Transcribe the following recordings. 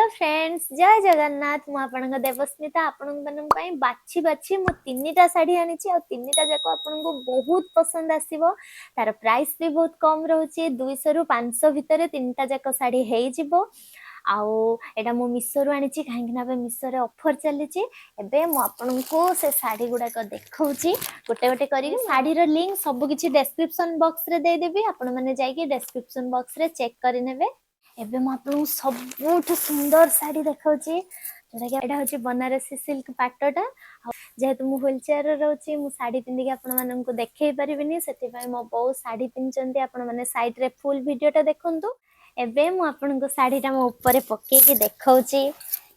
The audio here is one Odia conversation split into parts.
ହ୍ୟାଲୋ ଫ୍ରେଣ୍ଡସ୍, ଜୟ ଜଗନ୍ନାଥ। ମୁଁ ଆପଣଙ୍କ ଦେବସ୍ମିତା। ଆପଣଙ୍କ ପାଇଁ ବାଛି ବାଛି ମୁଁ ତିନିଟା ଶାଢ଼ୀ ଆଣିଛି ଆଉ ତିନିଟା ଯାକ ଆପଣଙ୍କୁ ବହୁତ ପସନ୍ଦ ଆସିବ। ତାର ପ୍ରାଇସ୍ ବି ବହୁତ କମ୍ ରହୁଛି। 200ରୁ 500 ଭିତରେ ତିନିଟା ଯାକ ଶାଢ଼ୀ ହେଇଯିବ। ଆଉ ଏଇଟା ମୁଁ ମିଶୋରୁ ଆଣିଛି, କାହିଁକି ନା ଏବେ ମିଶୋରେ ଅଫର୍ ଚାଲିଛି। ଏବେ ମୁଁ ଆପଣଙ୍କୁ ସେ ଶାଢ଼ୀ ଗୁଡ଼ାକ ଦେଖାଉଛି ଗୋଟେ ଗୋଟେ କରିକି। ଶାଢ଼ୀର ଲିଙ୍କ ସବୁ କିଛି ଡେସ୍କ୍ରିପସନ୍ ବକ୍ସରେ ଦେଇଦେବି, ଆପଣମାନେ ଯାଇକି ଡେସ୍କ୍ରିପସନ୍ ବକ୍ସରେ ଚେକ୍ କରିନେବେ। ଏବେ ମୁଁ ଆପଣଙ୍କୁ ସବୁଠୁ ସୁନ୍ଦର ଶାଢ଼ୀ ଦେଖାଉଛି, ଯୋଉଟାକି ଏଇଟା ହଉଛି ବନାରସୀ ସିଲ୍କ ପାଟଟା। ଆଉ ଯେହେତୁ ମୁଁ ହ୍ୱିଲ୍ ଚେୟାରରେ ରହୁଛି, ମୁଁ ଶାଢ଼ୀ ପିନ୍ଧିକି ଆପଣମାନଙ୍କୁ ଦେଖେଇ ପାରିବିନି, ସେଥିପାଇଁ ମୋ ବୋଉ ଶାଢ଼ୀ ପିନ୍ଧିଛନ୍ତି। ଆପଣମାନେ ସାଇଡ଼ରେ ଫୁଲ୍ ଭିଡ଼ିଓଟା ଦେଖନ୍ତୁ। ଏବେ ମୁଁ ଆପଣଙ୍କୁ ଶାଢ଼ୀଟା ମୋ ଉପରେ ପକେଇକି ଦେଖାଉଛି,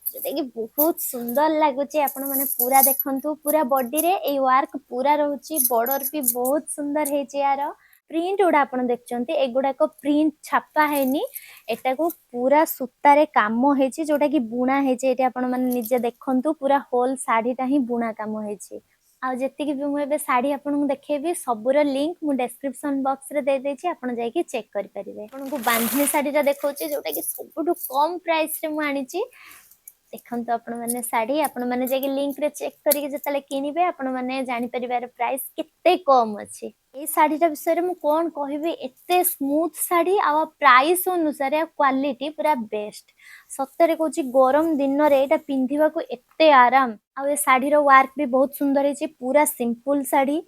ଯୋଉଟାକି ବହୁତ ସୁନ୍ଦର ଲାଗୁଛି। ଆପଣମାନେ ପୁରା ଦେଖନ୍ତୁ, ପୁରା ବଡିରେ ଏଇ ୱାର୍କ ପୁରା ରହୁଛି। ବର୍ଡର ବି ବହୁତ ସୁନ୍ଦର ହେଇଛି। ୟାର ପ୍ରିଣ୍ଟ ଗୁଡା ଆପଣ ଦେଖୁଛନ୍ତି, ଏଗୁଡାକ ପ୍ରିଣ୍ଟ ଛାପା ହେଇନି, ଏଟାକୁ ପୁରା ସୂତାରେ କାମ ହେଇଛି, ଯୋଉଟା କି ବୁଣା ହେଇଛି। ଏଠି ଆପଣ ମାନେ ନିଜେ ଦେଖନ୍ତୁ, ପୁରା ହୋଲ ଶାଢୀଟା ହିଁ ବୁଣା କାମ ହେଇଛି। ଆଉ ଯେତିକି ବି ମୁଁ ଏବେ ଶାଢୀ ଆପଣଙ୍କୁ ଦେଖେଇବି, ସବୁର ଲିଙ୍କ ମୁଁ ଡେସ୍କ୍ରିପସନ ବକ୍ସରେ ଦେଇଦେଇଛି, ଆପଣ ଯାଇକି ଚେକ୍ କରିପାରିବେ। ଆପଣଙ୍କୁ ବାନ୍ଧିନୀ ଶାଢୀଟା ଦେଖଉଛି, ଯୋଉଟା କି ସବୁଠୁ କମ ପ୍ରାଇସରେ ମୁଁ ଆଣିଛି। ଦେଖନ୍ତୁ ଆପଣମାନେ ଶାଢୀ, ଆପଣମାନେ ଯାଇକି ଲିଙ୍କରେ ଚେକ୍ କରିକି ଯେତେବେଳେ କିଣିବେ, ଆପଣମାନେ ଜାଣିପାରିବେ ୟାର ପ୍ରାଇସ୍ କେତେ କମ ଅଛି। ଏଇ ଶାଢୀଟା ବିଷୟରେ ମୁଁ କଣ କହିବି? ଏତେ ସ୍ମୁଥ ଶାଢୀ ଆଉ ପ୍ରାଇସ୍ ଅନୁସାରେ ଆଉ କ୍ୱାଲିଟି ପୁରା ବେଷ୍ଟ। ସତରେ କହୁଛି, ଗରମ ଦିନରେ ଏଇଟା ପିନ୍ଧିବାକୁ ଏତେ ଆରାମ। ଆଉ ଏ ଶାଢୀର ୱାର୍କ ବି ବହୁତ ସୁନ୍ଦର ହେଇଛି। ପୁରା ସିମ୍ପଲ ଶାଢୀ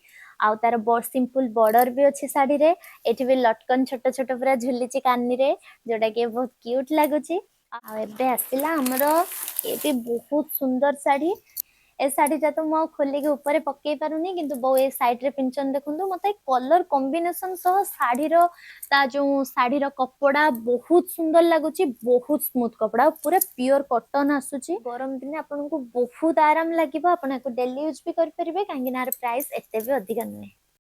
ଆଉ ତାର ସିମ୍ପଲ ବର୍ଡର ବି ଅଛି ଶାଢୀରେ। ଏଠି ବି ଲଟକନ ଛୋଟ ଛୋଟ ପୁରା ଝୁଲିଛି କାନିରେ, ଯୋଉଟା କି ବହୁତ କ୍ୟୁଟ ଲାଗୁଛି। ଆଉ ଏବେ ଆସିଲା ଆମର ଏ ବି ବହୁତ ସୁନ୍ଦର ଶାଢୀ। ଏ ଶାଢୀଟା ତ ମୁଁ ଆଉ ଖୋଲିକି ଉପରେ ପକେଇ ପାରୁନି, କିନ୍ତୁ ବୋଉ ଏ ସାଇଡରେ ପିନ୍ଧିଛନ୍ତି। ଦେଖନ୍ତୁ, ମତେ କଲର କମ୍ବିନେସନ ସହ ଶାଢୀର ତା ଯୋଉ ଶାଢୀର କପଡା ବହୁତ ସୁନ୍ଦର ଲାଗୁଛି। ବହୁତ ସ୍ମୁଥ କପଡା ଆଉ ପୁରା ପିଓର କଟନ ଆସୁଛି। ଗରମ ଦିନେ ଆପଣଙ୍କୁ ବହୁତ ଆରାମ ଲାଗିବ। ଆପଣ ୟାକୁ ଡେଲି ୟୁଜ ବି କରିପାରିବେ, କାହିଁକି ନା ୟାର ପ୍ରାଇସ୍ ଏତେ ବି ଅଧିକା ନୁହେଁ।